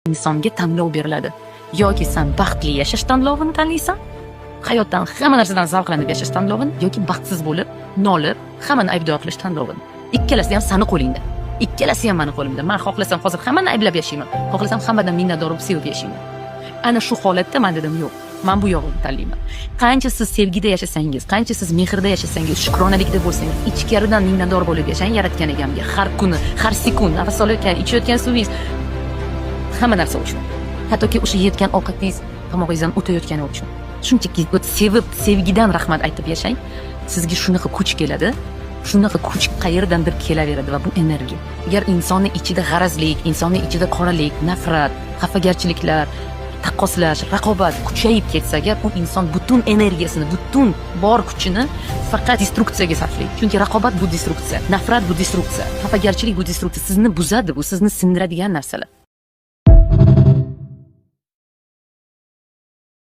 Insonga tanlov beriladi: yoki san baxtli yashash tanlovini tanlaysan, hayotdan, hamma narsadan zavqlanib yashash tanlovini, yoki baxtsiz bo'lib, nolib, hammani aybdor qilish tanlovini. Ikkalasi ham sani qo'lingda, ikkalasi ham mani qo'limda. Man xohlasam, hozir hammani ayblab yashayman, xohlasam, hammadan minnatdor bo'lib, sevib yashayman. Ana shu holatda man dedim: "Yo'q, man bu yog'ini tanlayman". Qancha siz sevgida yashasangiz, qancha siz mehrda yashasangiz, shukronalikda bo'lsangiz, ichkaridan minnatdor bo'lib yashang yaratgan egamga har kuni, har sekund, nafas olayotgan, ichayotgan suvingiz, hamma narsa uchun, hattoki o'sha yeyotgan ovqatingiz tomog'ingizdan o'tayotgani uchun, shunchaki вот sevib, sevgidan rahmat aytib yashang. Sizga shunaqa kuch keladi, shunaqa kuch qayerdandir kelaveradi va bu energiya. Agar insonni ichida g'arazlik, insonni ichida qoralik, nafrat, xafagarchiliklar, taqqoslash, raqobat kuchayib ketsa agar, u inson butun energiyasini, butun bor kuchini faqat destruksiyaga sarflaydi. Chunki raqobat bu destruksiya, nafrat bu destruksiya, xafagarchilik bu destruksiya. Sizni buzadi, bu sizni sindiradigan narsalar.